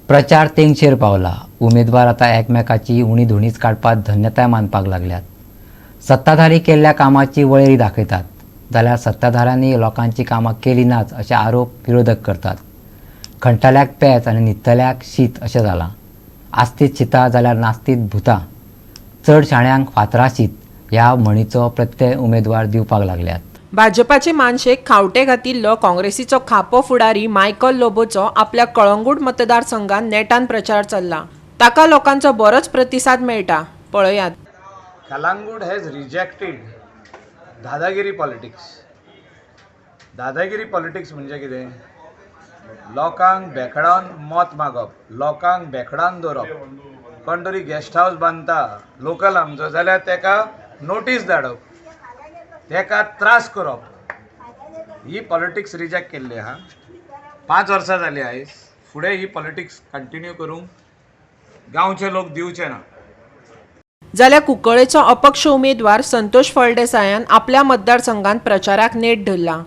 प्रचार तेंगशेर पावला. उमेदवार आतां एकमेकाची उणी धुणीच काडपाक धन्यताय मानपाक लागल्यात. सत्ताधारी केल्ल्या कामाची वळेरी दाखयतात जाल्यार सत्ताधाऱ्यांनी लोकांची कामां केली नाच अशे आरोप विरोधक करतात. खणटल्याक पेज आनी न्हिदतल्याक शीत अशें जालां. आस्तीत शिता जाल्यार नास्तीत भुतां, चड शाण्यांक फातरा शीत ह्या म्हणीचो प्रत्यय उमेदवार दिवपाक लागल्यात. भाजपाचे मानशेक खावटे घातिल्लो काँग्रेसीचो खापो फुडारी मायकल लोबोचो आपल्या कळंगूट मतदारसंघात नेटान प्रचार चल्ला. ताका लोकांचो बरोच प्रतिसाद मेळटा. पळयात. Calangute has rejected dadagiri politics. Dadagiri politics म्हणजे कितें? लोकांक बेकडावन मत मागप, लोकांक बेकडावन दवरप. कोण तरी गेस्ट हावस बांदता लोकल आमचो जाल्यार तेका नोटीस धाडप, तेका त्रास करप, ही पॉलिटिक्स रिजेक्ट केल्ली आहा. 5 वर्सां जालीं आयज, फुडें ही पॉलिटिक्स कंटिन्यू करूंक गांवचे लोक दिवचे ना. जाल्यार कुंकळेचो अपक्ष उमेदवार संतोष फळदेसायान आपल्या मतदारसंघात प्रचाराक नेट धरला.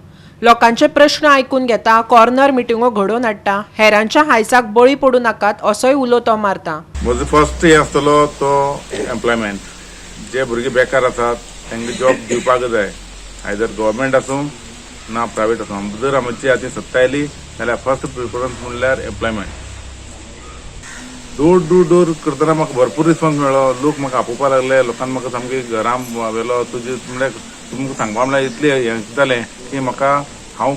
लोकांचे प्रश्न आयकून घेता, कॉर्नर मिटिंगो घडोवन हाडटा, हेरांच्या हायसाक बळी पडूं नाकात असोय उलो तो मारता. म्हजो फर्स्ट हे आसतलो तो एम्प्लॉयमेंट. जे भुरगे बेकार आसात तांकां जॉब दिवपाक जाय, आयदर गव्हर्मेंट आसूं ना प्रायवेट आसूं. जर आमची आतां सत्ता आयली जाल्यार फर्स्ट प्रिफरन्स म्हणल्यार एम्प्लॉयमेंट. डोर टू डोर करतना म्हाका भरपूर रिस्पॉन्स मेळ्ळो. लोक म्हाका आपोवपाक लागले, लोकांनी म्हाका सामके घरां व्हेलो. तुजे म्हणल्यार तुमकां सांगपा म्हणल्यार इतलें हें जालें की म्हाका हांव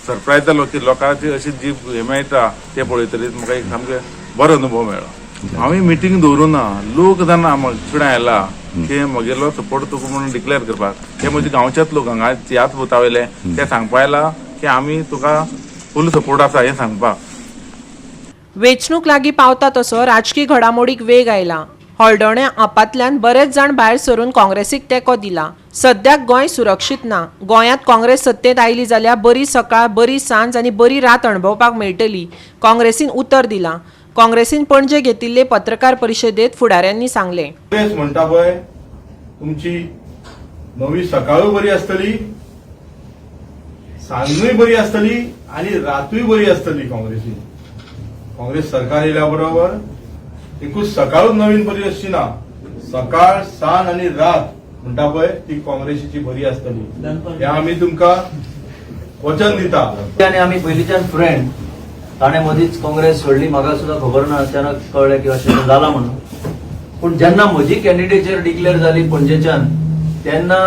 सरप्रायज जालो की लोकांची अशी जी हें मेळटा तें पळयतरीच म्हाका एक सामकें बरो अनुभव मेळ्ळो. हांवें मिटींग दवरूं ना. लोक जाणा म्हजे आयला की म्हगेलो सपोर्ट तुका म्हणून डिक्लेअर करपाक. ते म्हजे गांवचेच लोक हांगा ह्याच बुथा वयले, ते सांगपा आयला की आमी तुका फूल सपोर्ट आसा हें सांगपाक. वेंचणूक लागीं पावता तसो राजकी घडामोडीक वेग आयला. हळदोण्या आपांतल्यान बरेच जाण भायर सरून काँग्रेसीक तेंको दिला. सद्याक गोंय सुरक्षीत ना. गोंयांत काँग्रेस सत्तेंत आयली जाल्यार बरी सकाळ, बरी सांज आनी बरी रात अणभवपाक मेळटली, काँग्रेसीन उतर दिलां. काँग्रेसीन पणजे घेतिल्ले पत्रकार परिशदेंत फुडाऱ्यांनी सांगलें. काँग्रेस म्हणटा पळय, तुमची नवी सकाळूय बरी आसतली, सांजूय बरी आसतली आनी रातूय बरी आसतली. काँग्रेसीन काँग्रेस सरकार येयल्या बरोबर एकूच सकाळूच नवीन बरी आसची ना, सकाळ, सांज आनी रात म्हणटा पळय ती काँग्रेसीची बरी आसतली, हें आमी तुमकां वचन दिता. आनी आमी पयलींच्यान फ्रेंड. ताणें मदींच काँग्रेस सोडली, म्हाका सुद्दां खबर ना, अचानक कळ्ळें की अशें जालां म्हणून. पूण जेन्ना म्हजी कॅन्डिडेचर डिक्लेअर जाली पणजेच्यान, तेन्ना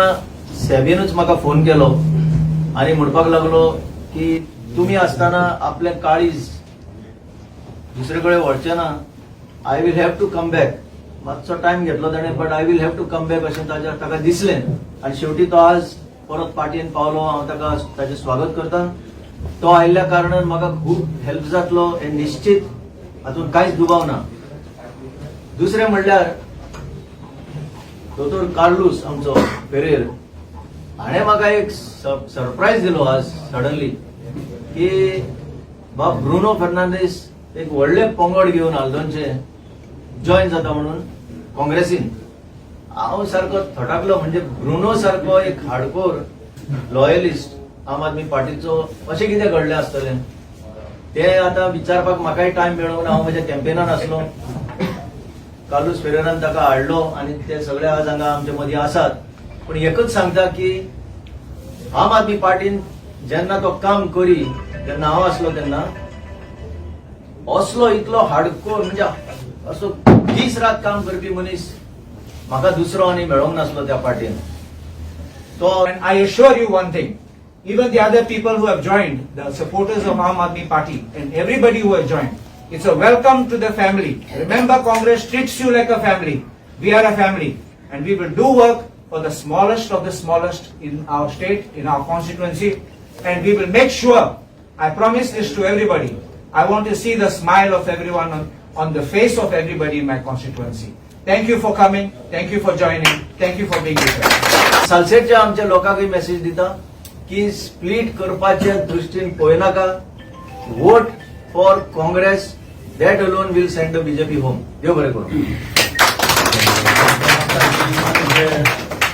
सेबीनूच म्हाका फोन केलो आनी म्हणपाक लागलो की तुमी आसतना आपलें काळीज दुसरे कडेन व्हरचें ना, I will have to come back. मातसो टायम घेतलो ताणें, but I will have to come back अशें ताच्या ताका दिसलें आनी शेवटी तो आज परत पार्टीन पावलो. हांव ताका ताचें स्वागत करता. तो आयिल्ल्या कारणान म्हाका खूब हेल्प जातलो हें निश्चित, हातूंत कांयच दुबाव ना. दुसरें म्हणल्यार दोतोर कार्लूस आमचो फेरेर हाणें म्हाका एक सरप्रायज दिलो आज सडनली की बाब ब्रुनो फर्नांडीस एक व्हडले पंगड घेवन हाल्दोनचे जॉयन जाता म्हणून काँग्रेसीन. हांव सारको थटाकलो. म्हणजे ब्रुनो सारको एक हार्डकोर लॉयलिस्ट आम आदमी पार्टीचो, अशें कितें घडलें आसतलें तें आतां विचारपाक म्हाकाय टायम मेळूंक ना. हांव म्हज्या कॅम्पेनान आसलो. कार्लूस फेरेरान ताका हाडलो आनी ते सगळे आज हांगा आमचे मदीं आसात. पूण एकच सांगता की आम आदमी पार्टीन जेन्ना तो काम करी तेन्ना हांव आसलो, तेन्ना असलो इतलो हार्डकोर, म्हणजे असो दीस रात काम करपी मनीस म्हाका दुसरो आनी मेळोंक नासलो त्या पार्टीन तो. And I assure you one thing, even the other people who have joined, the supporters of Aam Aadmi Party and everybody who has joined, it's a welcome to the family. Remember, Congress treats you like a family. We are a family and we will do work for the smallest of the smallest in our state, in our constituency, and we will make sure, I promise this to everybody, I want to see the smile of everyone on the face of everybody in my constituency. Thank you for coming, thank you for joining, thank you for being with us. सालसेटच्या आमच्या लोकांकूय message दिता की split करपाच्या दृश्टीन पळयनाका. Vote for Congress, that alone will send the BJP home. देव बरें करूं.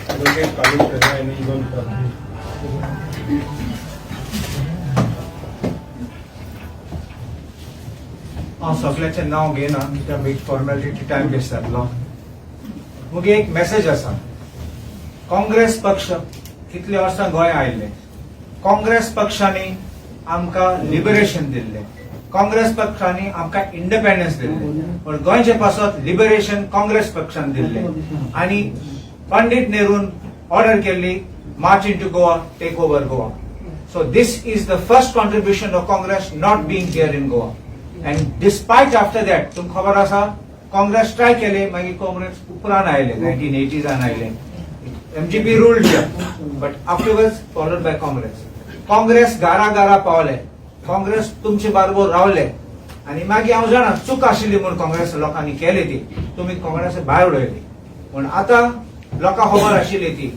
Advocate Carlos Ferreira यांनी दोन उतरां. हांव सगळ्याचें नांव घेयना कित्याक एक फॉर्मेलिटी टायम वेस्ट जातलो. मुगे एक मेसेज आसा. काँग्रेस पक्ष कितले वर्सां गोंय आयिल्ले, काँग्रेस पक्षांनी आमकां लिबरेशन दिल्लें, काँग्रेस पक्षांनी आमकां इंडिपेंडन्स दिल्लें, पण गोंयचे पासत लिबरेशन काँग्रेस पक्षान दिल्लें आनी पंडित नेरून ऑर्डर केल्ली, "March into Goa, take over Goa." So this is the first contribution of Congress not being here in Goa. And despite after that, तुमकां खबर आसा, काँग्रेस ट्राय केले, मागीर काँग्रेस उपरांत आयले, 1980s आयले. MGP ruled here, but afterwards followed by Congress. Congress घरा घरा पावले, काँग्रेस तुमचे बरोबर रावले आनी मागीर हांव जाणा चूक आशिल्ली म्हूण काँग्रेस लोकांनी केली ती, तुमी काँग्रेस भायर उडयली. पूण आतां लोकांक खबर आशिल्ली ती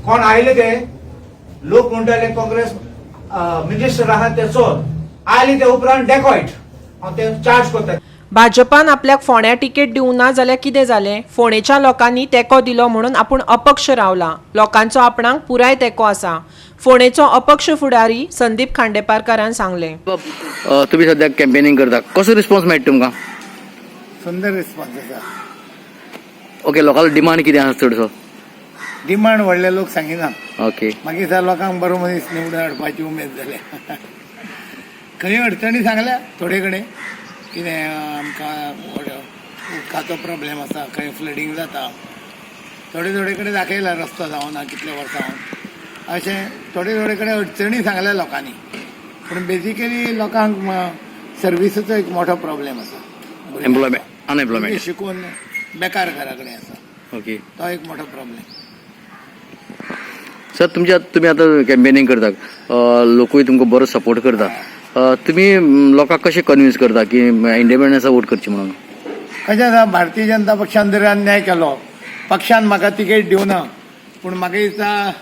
कोण आयले ते लोक म्हणटाले काँग्रेस मिनिस्टर आहा ते चोर आयले, ते उपरांत डेकॉयट हांव ते चार्ज करता. भाजपान आपल्याक फोंड्या तिकेट दिवंक ना जाल्यार कितें जालें, फोंडेच्या लोकांनी तेंको दिलो म्हणून आपूण अपक्ष रावला. लोकांचो आपणाक पुराय तेंको आसा, फोंडेचो अपक्ष फुडारी संदीप खांडेपारकारान सांगलें. तुमी सद्याक कॅम्पेनिंग करता, कसो रिस्पॉन्स मेळटा तुमकां? सुंदर रिस्पॉन्स आसा. ओके, लोकांलो डिमांड कितें आसा चडसो? डिमांड व्हडले लोक सांगिना. मागीर सर लोकांक बरो मनीस निवडून हाडपाची उमेद जाल्या. खंय अडचणी सांगल्या थोडे कडेन, कितें आमकां उदकाचो प्रॉब्लेम आसा, खंय फ्लडींग जाता, थोडे थोडे कडेन दाखयला रस्तो जावना कितले वर्सां जावन, अशें थोडे थोडे कडेन अडचणी सांगल्या लोकांनी. पूण बेजिकली लोकांक सर्विसीचो एक मोठो प्रॉब्लेम आसा. Employment, unemployment. शिकून बेकार घरा कडेन आसा. तो एक मोठो प्रॉब्लेम. सर, तुमच्या तुमी आतां कॅम्पेनिंग करता, लोकूय तुमकां बरो सपोर्ट करता. तुमी लोकांक कशें कन्विन्स करता की इंडिपेंडन्सा वोट करची म्हणून? कशें आसा, भारतीय जनता पक्षान जरी अन्याय केलो, पक्षान म्हाका तिकेट दिवना, पूण म्हाका दिसता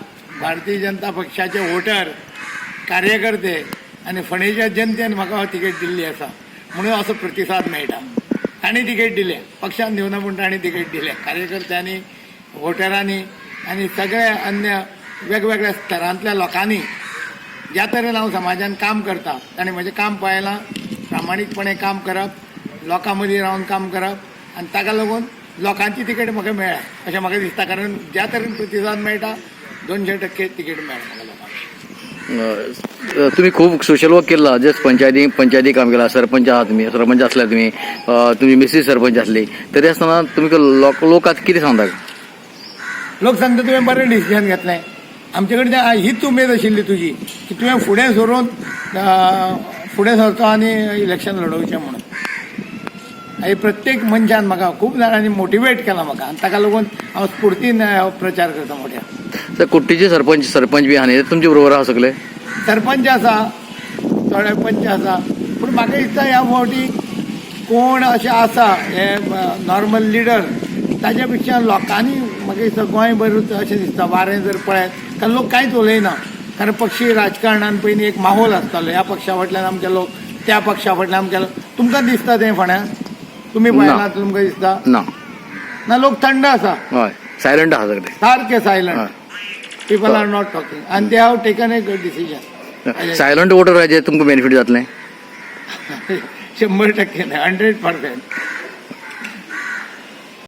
भारतीय जनता पक्षाचे वोटर, कार्यकर्ते आनी फोंडेच्या जनतेन म्हाका तिकेट दिल्ली आसा म्हणून असो प्रतिसाद मेळटा. तांणी तिकेट दिले, पक्षान दिवना पूण तांणी तिकेट दिले. कार्यकर्त्यांनी, वोटरांनी आनी सगळे अन्य वेगवेगळ्या स्तरांतल्या लोकांनी ज्या तरेन हांव समाजान काम करता, ताणें म्हजें काम पळयलां, प्रामाणीकपणे काम करप, लोकां मदीं रावन काम करप आनी ताका लागून लोकांची तिकेट म्हाका मेळ्ळ्या अशें म्हाका दिसता, कारण ज्या तरेन प्रतिसाद मेळटा, 200% तिकेट मेळ्ळा म्हाका लोकांक. तुमी खूब सोशल वर्क केला, जस्ट पंचायती पंचायती काम केला, सरपंच आहात तुमी, सरपंच असल्या तुमी, तुमी मिसीस सरपंच असली, तरी आसतना तुमी लोक लोक आतां कितें सांगता? लोक सांगता, तुवें बरें डिसिजन घेतलें, आमचे कडेन हीच उमेद आशिल्ली तुजी की तुवें फुडें सरून फुडें सरचो आनी इलेक्शन लडोवचें म्हणून. आनी प्रत्येक मनशान म्हाका, खूब जाणांनी मोटिवेट केला म्हाका आनी ताका लागून हांव स्फुर्तीन प्रचार करता मोठ्या. सर, कुट्टीचे सरपंच सरपंच बी आहा न्ही, ते तुमचे बरोबर आहा सगळे? सरपंच आसा, थोडे पंच आसा, पूण म्हाका दिसता ह्या फावटी कोण अशें आसा हे नॉर्मल लिडर ताच्या पेक्षा लोकांनी, म्हाका दिसता गोंयभर अशें दिसता वारें जर पळयत, कारण लोक कांयच उलयना, कारण पक्षी राजकारणान पयलीं एक माहोल आसतालो, ह्या पक्षा फाटल्यान आमचे लोक, त्या पक्षा फाटल्यान आमचे लोक. तुमकां दिसता तें फोंड्यां? तुमी पळयला, तुमकां दिसता? ना. ना, लोक थंड आसा. हय, सायलंट आहा सगळे. सारके silent. People are not talking आनी they have taken a good decision. Silent वोटराचेर तुमकां बेनिफीट जातलें? 100% नाही, 100%.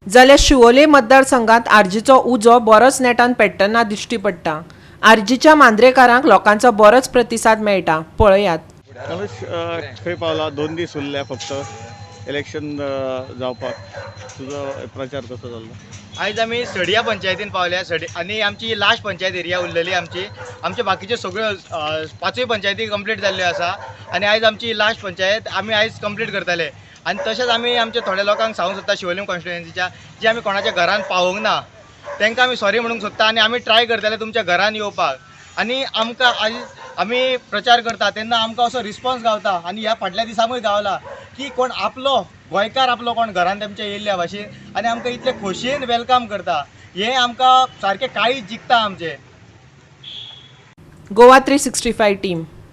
जाल्यार शिवोले मतदारसंघात आरजीचो उजो बरोच नेटान पेट्टना दिश्टी पडटा. आरजीच्या मांद्रेकारांक लोकांचो बरोच प्रतिसाद मेळटा, पळयात. तनुष, खंय पावला? 2 दीस उरल्या फक्त इलेक्शन जावपाक, तुजो प्रचार कसो जाल्लो? आयज आमी सडिया पंचायतीन पावल्या. सडी आनी आमची लास्ट पंचायत एरिया उरलेली आमची. आमचे बाकीच्यो सगळ्यो पांचूय पंचायती कंप्लीट जाल्ल्यो आसा आनी आयज आमची लास्ट पंचायत आमी आयज कंप्लीट करतले. आनी तशेंच आमी आमच्या थोड्या लोकांक सांगूंक सोदता, शिवोलीम कॉन्स्टिट्युएन्सीच्या जे आमी कोणाच्या घरान पावोंक ना तांकां आमी सॉरी म्हणूंक सोदता आनी आमी ट्राय करतले तुमच्या घरान येवपाक. आनी आमकां आयज आमी प्रचार करता तेन्ना आमकां असो रिस्पॉन्स गावता आनी ह्या फाटल्या दिसांकूय गावला की कोण आपलो गोंयकार, आपलो कोण घरान तेमच्या येयल्ल्या भाशेन आनी आमकां इतले खोशयेन welcome करता, हें आमकां सारकें काळीज जिखता आमचें. गोवा 365 टीम.